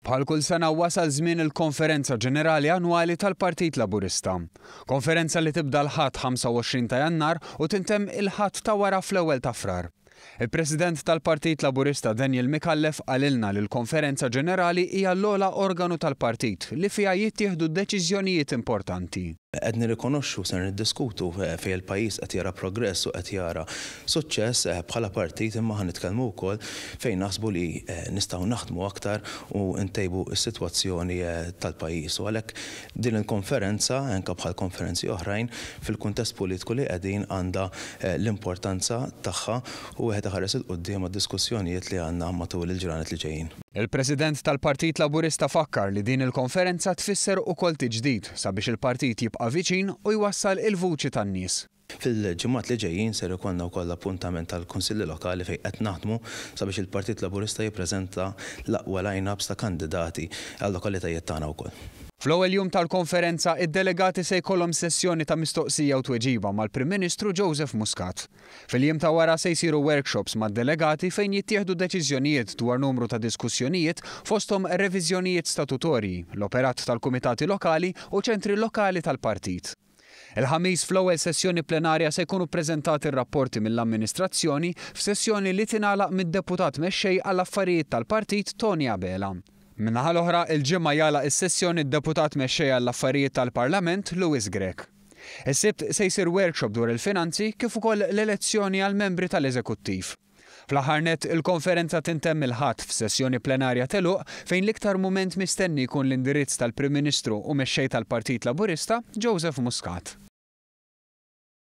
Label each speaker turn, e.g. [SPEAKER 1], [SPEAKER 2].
[SPEAKER 1] Bħal kull sena wasal żmien il-Konferenza Ġenerali Annwali tal-Partit Laburista. Konferenza li tibda l-Ħadd 25 ta' Jannar u tintemm il-Ħadd ta' wara fl-ewwel ta' Frar. Il-President tal-Partit Laburista Daniel Micallef qalilna li l-Konferenza Ġenerali hija l-ogħla organu tal-partit li fiha jittieħdu deċiżjonijiet importanti.
[SPEAKER 2] Qed nirrikonoxxu, ser niddiskutu fejn il-pajjiż qed jara progress u qed jara suċċess bħala partit imma ħa nitkellmu wkoll fejn naħsbu li nistgħu naħdmu aktar u ntejbu s-sitwazzjoni tal-pajjiż. U għalhekk din il-konferenza, anke bħal konferenzi oħrajn, fil-kuntest politiku li qegħdin għandha l-importanza tagħha u wieħed iħares 'il quddiem għad-diskussjonijiet li għandna matul il-ġranet li ġejjin.
[SPEAKER 1] Il-President tal-Partit Laburista fakkar li din il-konferenza tfisser ukoll tiġdid sabiex il-partit jibqa' viċin u jwassal il-vuċi tan-nies.
[SPEAKER 2] Fil-ġimgħat li ġejjin ser ikollna wkoll appuntament tal-Kunsilli Lokali fejn qed naħdmu sabiex il-Partit Laburista jippreżenta l-aqwa line-ups ta' kandidati għal-lokalitajiet tagħna wkoll.
[SPEAKER 1] Fl-ewwel jum tal-konferenza, id-delegati se jkollhom sessjoni ta' mistoqsija u tweġiba mal-Prim Ministru Joseph Muscat. Fil-jiem ta' wara se jsiru workshops mad-delegati fejn jittieħdu deċiżjonijiet dwar numru ta' diskussjonijiet fosthom reviżjonijiet statutorji, l-operat tal-kumitati lokali u ċentri lokali tal-partit. Il-Ħamis fl-ewwel sessjoni plenarja se jkunu ppreżentati r-rapporti mill-amministrazzjoni f'sessjoni li tingħalaq mid-Deputat Mexxej għall-Affarijiet tal-Partit Toni Abela. Min-naħa l-oħra, il-Ġimgħa jagħlaq is-sessjoni d-Deputat Mexxej għall-Affarijiet tal-Parlament Louis Grech. Is-Sibt se jsir workshop dwar il-finanzi kif ukoll l-elezzjoni għall-membri tal-Eżekuttiv. Fl-aħħar nett, il-konferenza tintemm il-Ħadd f'sessjoni plenarja t'għeluq fejn l-iktar mument mistenni jkun l-indirizz tal-Prim Ministru u Mexxej tal-Partit Laburista, Joseph Muscat.